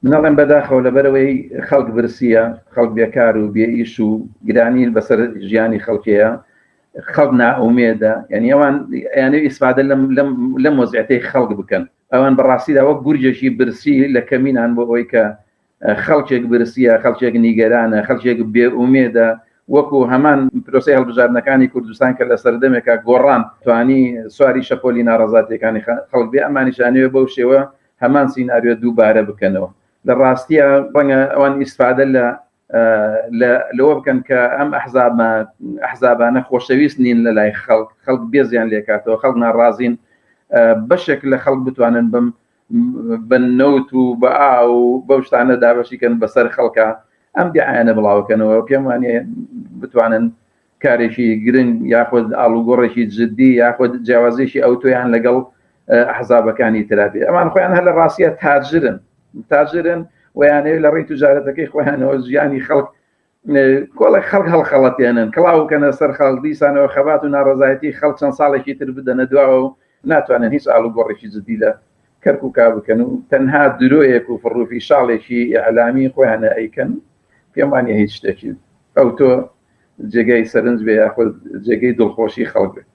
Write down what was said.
من ئەڵێم بەداخەوە لەبەرئەوەی خەڵک برسییە، خەڵک بێکار و بێ ئیش و گرانی بەسەر ژیانی خەڵکەیە، خەڵک نائومێدە، یعنی ئەوان ئەیانەوێ ئیسفادە لەم لەم لەم وەزعیەتەی خەڵک بکەن. ئەوان بەڕاستیدا وەک گورجێکی برسی لە کەمینان بۆ ئەوەی کە خەڵکێک برسییە، خەڵکێک نیگەرانە، خەڵکێک بێ ئومێدە، وەکو هەمان پرۆسەی هەڵبژاردنەکانی کوردستان کە لە سەردەمێکا گۆڕان توانی سواری شەپۆلی ناڕەزاتیەکانی خەڵک بێ، ئەمانیش ئەیانەوێ بەو شێوە هەمان سیناریۆ دووبارە بکەنەوە. لە ڕاستیا ڕەنگە ئەوان ئیسفادە لە لە لەوە بکەن کە ئەم ئەحزابە ئەحزابانە خۆشەویست نین لە لای خەڵک، خەڵک بێزیان لێکاتەوە، خەڵک ناڕازین، بەشێک لە خەڵک بتوانن بەم بە نەوت و بە ئاو و بەو شتانە دابەشی کەن بەسەر خەڵکا، ئەم دیعایانە بڵاوکەنەوە. پێم وانیە بتوانن کارێکی گرنگ یاخود ئاڵوگۆڕێکی جدی یاخود جیاوازیەکی ئەوتۆیان لەگەڵ ئەحزابەکانی ترا بێ. ئەمان خۆیان هەر لە ڕاستیە تاجرن، تاجرن و یانەوێت لە ڕێی توجارەتەکەی خۆیانەوە ژیانی خەڵک کۆڵێک خەڵک هەڵخەڵەتێنن، کڵاو بکەنە سەر خەڵک، دیسانەوە خەبات و ناڕەزایەتی خەڵک چەند ساڵێکی تر بدەنە دواوە و ناتوانن هیچ ئاڵوگۆڕێکی جدی لە کەرکوکا بکەن و تەنها درۆیەک و فڕوفیشاڵێکی ئیعلامی خۆیانە ئەیکەن. پێم وانیە هیچ شتێکی ئەوتۆ جێگای سەرنج بێ یاخود جێگەی دڵخۆشی خەڵک بێت.